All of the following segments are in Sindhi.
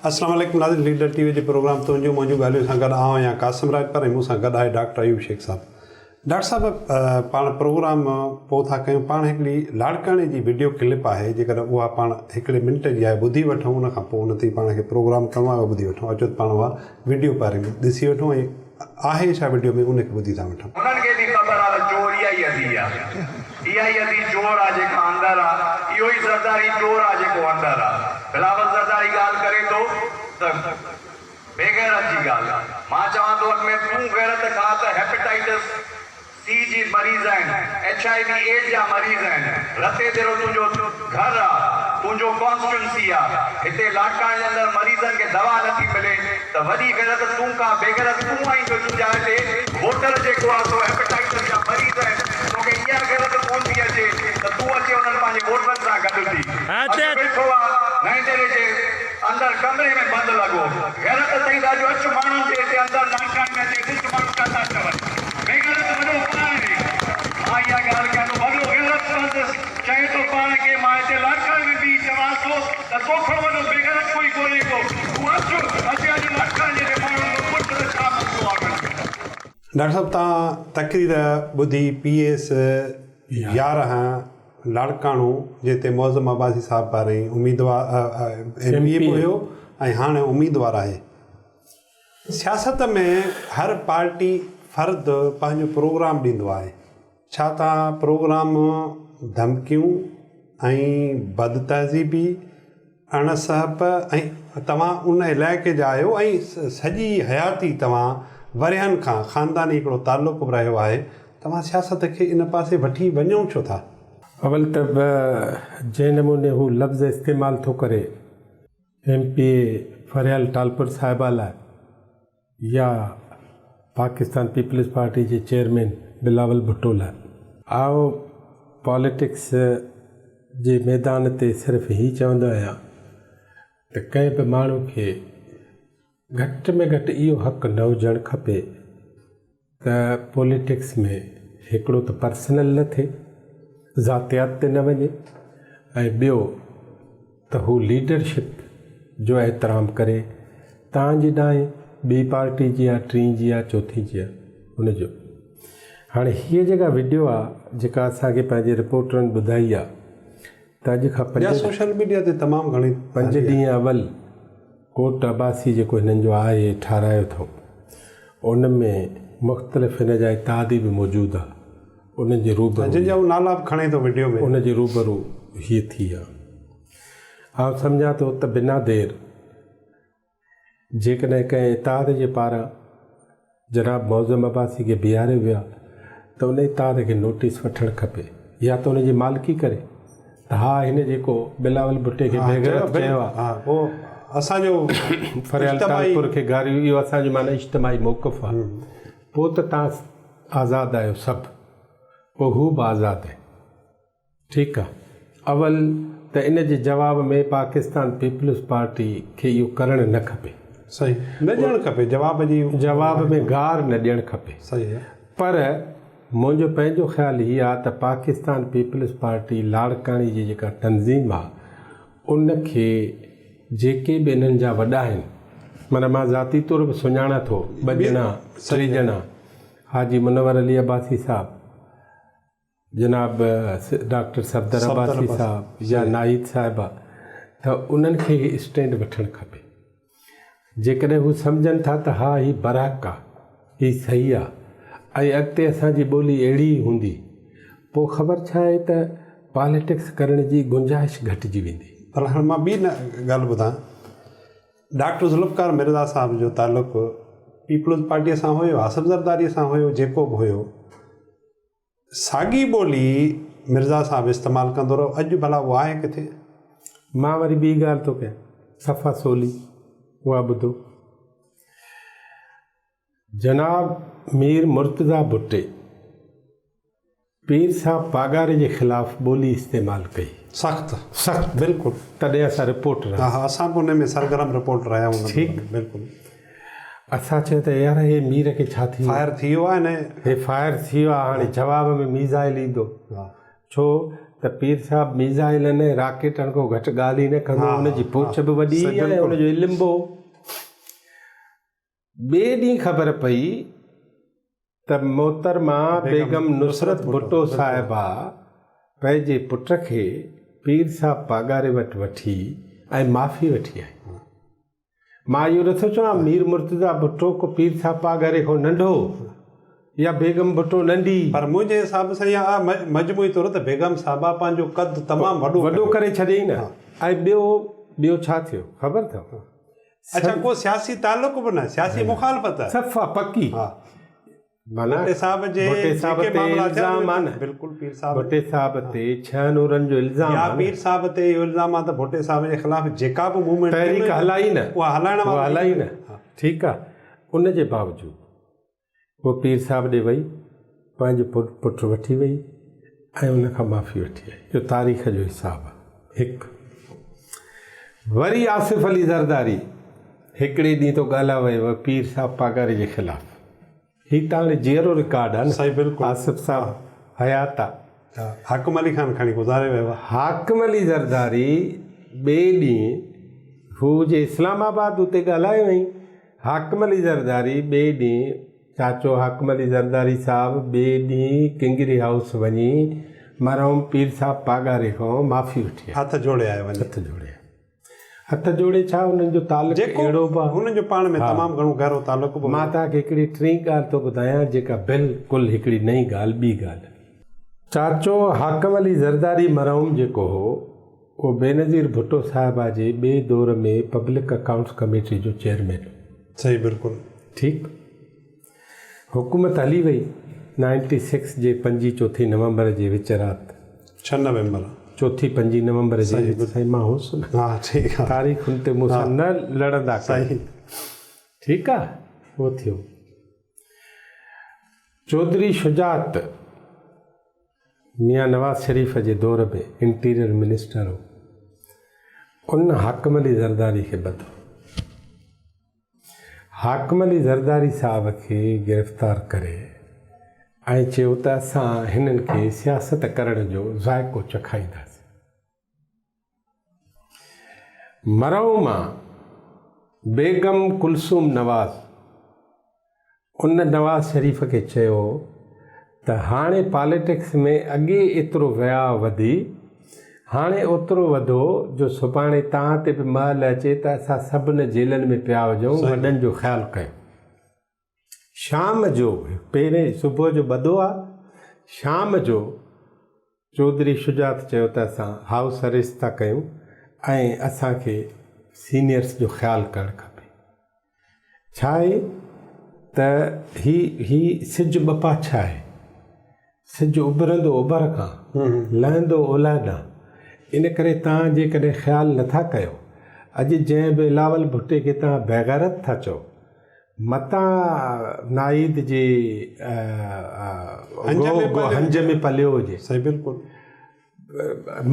السلام عليڪم ناظرين ليڊر ٽي وي جي پروگرام تنهنجون منهنجون ڳالهيون سان گڏ آئون آهيان قاسم راڄپر ۽ مون سان گڏ آهي ڊاڪٽر ايوب شيخ صاحب ڊاڪٽر صاحب پاڻ پروگرام پوء ٿا ڪيون پاڻ هڪڙي لاڙڪاڻي جي وڊيو ڪلپ آهي جيڪڏهن اها پاڻ هڪڙي منٽ جي آهي ٻڌي وٺون ان کان پوء ان تي پاڻ کي پروگرام ڪرڻو آهي اهو ٻڌي وٺون اچو ته پاڻ اها وڊيو پاري ڏسي وٺون ۽ آهي ڇا وڊيو ۾ ان کي ٻڌي ٿا وٺون. هنن کي به خبر آ ته چور اها ئي ادي آ. اها ئي ادي چور آ جيڪا اندر آ. اهو ئي زرداري چور آ جيڪو اندر آ. بلاول زرداري ڳالهه ڪري ٿو ته بيغيرت جي ڳالهه. مان چوان ٿو اڳ ۾ تون غيرت کا ته هيپيٽائيٽس سي جي مريض آهن، ايڇ I V AIDS جا مريض آهن، رتي ديرو تنهنجو گهر آ، تنهنجو ڪانسٽيونسي آ، هتي لاڙڪاڻي جي اندر مريضن کي دوا نه ٿي ملي ته وڏي غيرت تون ڪا بيغيرت تون آهين جو تنهنجا هتي ووٽر جيڪو آ سو هيپيٽائيٽس جا مريض آهن، توکي اها غيرت ڪونه ٿي اچي ته تون اچي انهن پنهنجي ووٽرن سان گڏ ٿي اڄ ويٺو آ نئين ديري جي اندر ڪمري ۾ بند لڳو. غيرت اٿئي ته اڄ اچ ماڻهن جي هتي اندر لاڙڪاڻي ۾ اچي ڏس ماڻهو ڇا ٿا چون. بيغيرت وڏو پاڻ آهي. مان اها ڳالهه ڪيان ٿو وڏو غيرت مند چئي ٿو پاڻ کي مان هتي لاڙڪاڻي ۾ بيهي چوان ٿو ته توکان وڏو بيغيرت ڪوئي ڪونهي ڪو. تون اچ اچي اڄ لاڙڪاڻي جي هتي ماڻهن کان پڇ ته ڇا مسئلو آهي انهن جو. ڊاڪٽر صاحب توهان تقرير ٻڌي پي ايس 11 لاڙڪاڻو جتي معظم عباسي صاحب پارين اميدوار ايم پي اي به هيو ۽ هاڻي اميدوار آهي. سياست ۾ هر پارٽي فرد پنهنجو پروگرام ڏيندو آهي. ڇا توهان پروگرام ڌمڪيون ۽ بدتهذيبي اڻ سهپ ۽ توهان ان علائقي جا آهيو ۽ سڄي حياتي توهان ورهين کان خانداني هڪڙو تعلق به رهيو آهي توهان سياست کي ان پاسي وٺي وڃو ڇو ٿا؟ اول ته جنهن نموني هو لفظ استعمال ٿو ڪري M P A Faryal Talpur صاحبه لاء يا پاڪستان پيپلز پارٽي جي چيئرمين بلاول ڀٽو لاء. آئون پاليٽڪس جي ميدان تي صرف هي چوندو آهيان ته ڪنهن به ماڻهو کي گهٽ ۾ گهٽ اهو حق نه هجڻ کپي ته پوليٽڪس ۾ هڪڙو ته پرسنل نه ٿئي، ذاتيات تي نه وڃي ۽ ٻيو ته هو ليڊرشپ جو احترام ڪري تان جي ڏانهن ٻي پارٽي جي آ ٽين جي آ چوٿين جي آ ان جو هاڻي هيء جيڪا وڊيو آ جيڪا اسان کي پنهنجي رپورٽرن ٻڌائي آ ته اڄ کان يا سوشل ميڊيا تي تمام گهڻي پنج ڏينهن اول ڪوٽ عباسي جيڪو هنن جو آهي ٺارايو اٿئون ان ۾ مختلف هن جا اتحادي به موجود آ انهن جي روبرو جن جا هو نالا به کڻي ٿو وڊيو ۾. ان جي روبرو هيء ٿي آ. آئون سمجهان ٿو ته بنا دير جيڪڏهن ڪنهن اتحاد جي پاران جناب معظم عباسي کي بيهاريو ويو آهي ته ان اتحاد کي نوٽيس وٺڻ کپي يا ته ان جي مالڪي ڪري ته ها هن جيڪو بلاول ڀٽي کي بيغيرت چيو آهي اسان جو فريال ٽالپر کي گاريون اهو اسان جو معنيٰ اجتماعي موقف آهي پوء ته توهان آزاد آهيو سڀ پوء هو به آزاد آهي. ٺيڪ آ. اول ته ان جي جواب ۾ پاڪستان پيپلز پارٽي کي اهو ڪرڻ نه کپي. صحيح. نه ڏيڻ کپي جواب جي. جواب ۾ گار نه ڏيڻ کپي. صحيح. پر منهنجو پنهنجو خيال هي آ ته پاڪستان پيپلز پارٽي لاڙڪاڻي جي جيڪا تنظيم آ ان کي جيڪي به انهن جا وڏا آهن معنيٰ مان ذاتي طور به سڃاڻان ٿو ٻه ڄڻا ٽي ڄڻا حاجي منور علي عباسي صاحب جناب ڊاڪٽر صفدر عباسي صاحب يا ناهيد صاحبه ته انهن کي هي اسٽينڊ وٺڻ کپي. جيڪڏهن هو سمجهن ٿا ته ها هي برحق آ، هي صحيح آ ۽ اڳتي اسان جي ٻولي اهڙي ئي هوندي، پوء خبر ڇا آهي ته پاليٽڪس ڪرڻ جي گنجائش گهٽجي ويندي. پر هاڻ مان ٻي ڳالهه ٻڌان، ڊاڪٽر ذوالفقار مرزا صاحب جو تعلق پيپلز پارٽيء سان هيو، آصف زرداريء سان هيو، جيڪو به هيو، ساڳي ٻولي مرزا صاحب استعمال ڪندو رهيو، اڄ ڀلا اهو آهي ڪٿي؟ مان وري ٻي ڳالهه ٿو ڪيان، صفا سولي، اها ٻڌو. جناب مير مرتضيٰ ڀٽي پير صاحب پاڳاري جي خلاف ٻولي استعمال ڪئي. سخت. سخت. بلڪل. تڏهن اسان رپورٽ رهيا. ها ها اسان به ان ۾ سرگرم رپورٽ رهيا هوندا. ٺيڪ. بلڪل. اسان چيو ته يار هي مير کي ڇا ٿي ويو؟ فائر ٿي ويو آهي نه. هي فائر ٿي ويو آهي هاڻي جواب ۾ ميزائل ايندو. ڇو ته. ته پير صاحب ميزائلن ۽ راڪيٽن کان گهٽ ڳالهه ئي نه ڪندو هو، ان جي پهچ به وڏي هئي ۽ ان جو علم به هو. ٻئي ڏينهن خبر پئي ته محترمه بيگم نصرت ڀٽو صاحبه پنهنجي پٽ کي پير صاحب پاڳاري وٽ وٺي ۽ معافي وٺي آئي. مان اهو نٿو چوان مير مرتضيٰ ڀٽو ڪو پير صاحب پاڳاري کان ننڍو هو يا بيگم ڀٽو ننڍي. پر منهنجي حساب سان اها آ مجموعي طور ته بيگم صاحبه پنهنجو قد تمام وڏو وڏو ڪري ڇڏيائين نه. ۽ ٻيو ٻيو ڇا ٿيو خبر اٿو؟ اڇا ڪو سياسي تعلق به نه سياسي مخالفت. صفا پڪي. ها. معنيٰ ڀٽي صاحب جي ڀٽي صاحب جيڪي تي معاملا ٿيا الزام آ نه. بلڪل پير صاحب ڀٽي صاحب تي ڇهن حرن جو الزام يا آ نه. پير صاحب تي اهو الزام آ ته ڀٽي صاحب جي خلاف جيڪا به موومينٽ ٿي تحريڪ هلائي نه. اها هلائڻ وارو اها هلائي نه. ٺيڪ آ ان جي باوجود هوء پير صاحب ڏي وئي، پنهنجو پٽ وٺي وئي ۽ ان کان معافي وٺي آئي. اهو تاريخ جو حساب آهي. هڪ وري آصف علي زرداري هڪڙي ڏينهن ٿو ڳالهائي ويو پير صاحب پاڳاري جي خلاف. هي ته هاڻي جيئرو رڪارڊ آهي نه. سائين بلڪل. آصف صاحب حيات آ. حاڪم علي خان کڻي گذاري ويو آ. حاڪم علي زرداري ٻئي ڏينهن هو جي اسلام آباد اتي ڳالهائي وئي. حاڪم علي زرداري ٻئي ڏينهن چاچو حاڪم علي زرداري صاحب ٻئي ڏينهن ڪنگري هائوس وڃي مرحوم پير صاحب پاڳاري کان معافي وٺي آيو. هٿ جوڙي آيو وڃي. هٿ جوڙي آيو. هٿ جوڙي ڇا انهن جو تعلق جيڪو اهڙو به آ. هنن جو پاڻ ۾ تمام گهڻو گهرو تعلق به هو. مان توهان کي هڪڙي ٽين ڳالهه ٿو ٻڌايان جيڪا بلڪل هڪڙي نئين ڳالهه ٻي ڳالهه. چاچو حاڪم علي زرداري مرحوم جيڪو هو اهو بينظير ڀٽو صاحبه جي ٻئي دور ۾ پبلڪ اڪائونٽس ڪميٽي جو چيئرمين هو. صحيح بلڪل. ٺيڪ حڪومت هلي وئي نائنٽي سڪس جي پنجين چوٿين نومبر جي وچ رات. ڇهه نومبر. چوٿين پنجين نومبر جي وچ سائين مان هوس نه. ها ٺيڪ آ. تاريخن تي مون سان نه لڙندا ڪيو. صحيح. ٺيڪ آ اهو ٿيو. چوڌري شجاعت ميان نواز شريف جي دور ۾ انٽيريئر منسٽر هو، ان حاڪم علي زرداري کي ٻڌو. حاڪم علي زرداري صاحب کي گرفتار ڪري ۽ چيو ته اسان هنن کي سياست ڪرڻ جو ذائقو چکائينداسين. مرحومه بيگم ڪلثوم نواز ان نواز شريف کي چيو ته هاڻي پاليٽڪس ۾ اڳي ايترو وياء وڌي، هاڻي اوترو وڌو جو سڀاڻي توهان تي به مهل اچي ته اسان سڀ نه جيلن ۾ پيا هجون، وڏن جو خيال ڪيو. شام جو، پهرين صبح جو ٻڌو آ، شام جو چوڌري شجاعت چيو ته اسان هائوس اريسٽ ٿا ڪيون ۽ اسان کي سينيئرس جو خيال ڪرڻ کپي. ڇا آهي ته هي هي سج ٻه پاڇا آهي. سج اڀرندو اوڀر کان، لهندو اولهه ڏانهن. ان ڪري توهان جيڪڏهن خيال نٿا ڪيو، اڄ جنهن به بلاول ڀٽي کي توهان بيغيرت ٿا چئو، متان ناهيد جي هنج ۾ پليو هجي. صحيح بلڪل.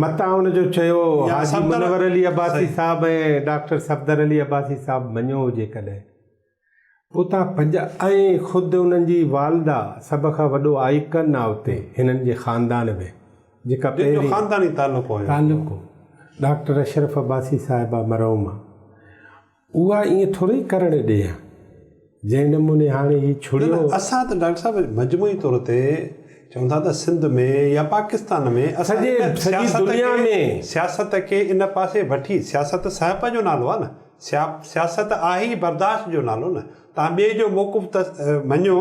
متان ان جو چيو حاجي منور علي عباسي صاحب ۽ ڊاڪٽر صفدر علي عباسي صاحب مڃيو هجي ڪڏهن. پوء تان پنج ۽ خود انهن جي والده سڀ کان وڏو آئيڪن آ اتي هنن جي خاندان ۾ جيڪا جن جو خانداني تعلق هيو. تعلق هو. ڊاڪٽر اشرف عباسي صاحبه مرحومه اها ائين ٿورو ئي ڪرڻ ڏي ها، جنهن نموني هاڻي هي ڇڙيو. نه نه اسان ته ڊاڪٽر صاحب مجموعي طور تي چئون ٿا ته سنڌ ۾ يا پاڪستان ۾ اسان سڄي سڄي دنيا ۾. سياست کي ان پاسي وٺي سياست سهپ جو نالو آهي نه سياست آهي ئي برداشت جو نالو نه توهان ٻئي جو موقف ته مڃو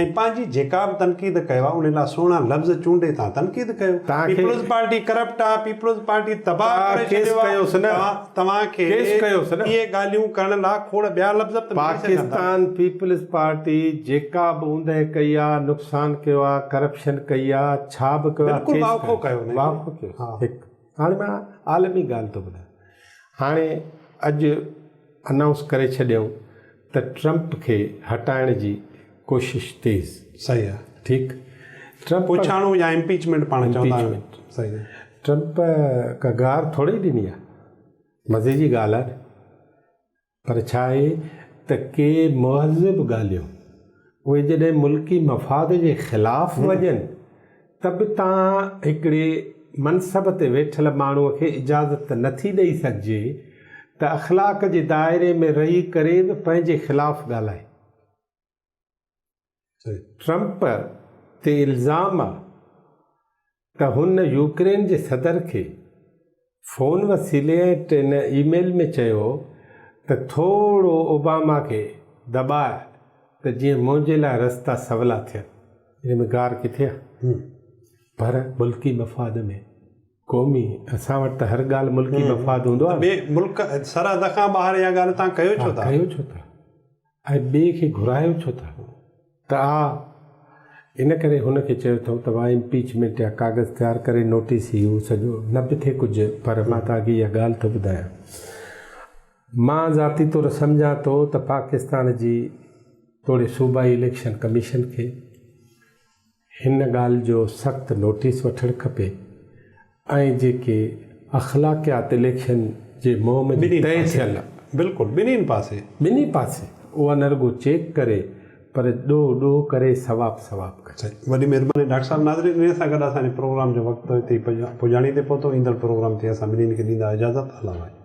۽ پنهنجي جيڪا به تنقيد ڪيو آهي ان لاء سهڻا لفظ چونڊي توهان تنقيد ڪيو. پيپلز پارٽي ڪرپٽ آهي، پيپلز پارٽي تباهه ڪري ڇڏيو آهي، توهان کي اهي ڳالهيون ڪرڻ لاء کوڙ ٻيا لفظ به ته ملي سگهن ٿا. پاڪستان پيپلز پارٽي جيڪا به اوندهه ڪئي آهي، نقصان ڪيو آهي، ڪرپشن ڪئي آهي، ڇا به ڪيو آهي، بلڪل واکو ڪيو. واکو ڪيو. هڪ هاڻي مان عالمي ڳالهه ٿو ٻڌايان. هاڻي اڄ انائونس ڪري ڇڏيائون ته ٽرمپ کي هٽائڻ جي ڪوشش تيز. صحيح آ. ٺيڪ ٽرمپ پڇاڻو يا امپيچمينٽ پاڻ چوندا آهيون. صحيح آ. ٽرمپ ڪا گار ٿوري ڏني آ. مزي جي ڳالهه آ نه. پر ڇا آهي ته ڪي مهذب ڳالهيون اهي جڏهن ملڪي مفاد جي خلاف وڃن ته به تان هڪڙي منصب تي ويٺل ماڻهوء کي اجازت نٿي ڏئي سگهجي ته اخلاق جي دائري ۾ رهي ڪري به پنهنجي خلاف ڳالهائي. ٽرمپ تي الزام آ ته هن يوڪرين جي صدر کي فون وسيلي ۽ ٽين اي ميل ۾ چيو ته ٿورو اوباما کي دٻاء ته جيئن منهنجي لاء رستا سولا ٿين. ان ۾ گار ڪٿي آ؟ پر ملڪي مفاد ۾ قومي اسان وٽ ته هر ڳالهه ملڪي مفاد هوندو آ. ٻئي ملڪ سرحد کان ٻاهر اها ڳالهه تان ڪيو ڇو ٿا؟ ڪيو ڇو ٿا؟ ۽ ٻئي کي گهرايو ڇو ٿا ته آ ان ڪري هن کي چيو اٿئون ته وا امپيچمينٽ جا ڪاغذ تيار ڪري نوٽيس هي هو سڄو نه به ٿئي ڪجهه پر مان توهان کي اها ڳالهه ٿو ٻڌايان مان ذاتي طور سمجهان ٿو ته پاڪستان جي توڙي صوبائي اليڪشن ڪميشن کي هن ڳالهه جو سخت نوٽيس وٺڻ کپي ۽ جيڪي اخلاقيات اليڪشن جي مهم جي طئي ٿيل. بلڪل ٻنهين پاسي. ٻنهي پاسي اها نه رڳو چيڪ ڪري پر ڏوهه ڏوهه ڪري ثواب ثواب ڪري. صحيح وڏي مهرباني ڊاڪٽر صاحب ناظرين انهي سان گڏ اسان جي پروگرام جو وقت هتي ئي پڄاڻي تي پهتو ايندڙ پروگرام تي اسان ٻنهين کي ڏيندا اجازت الله واهي.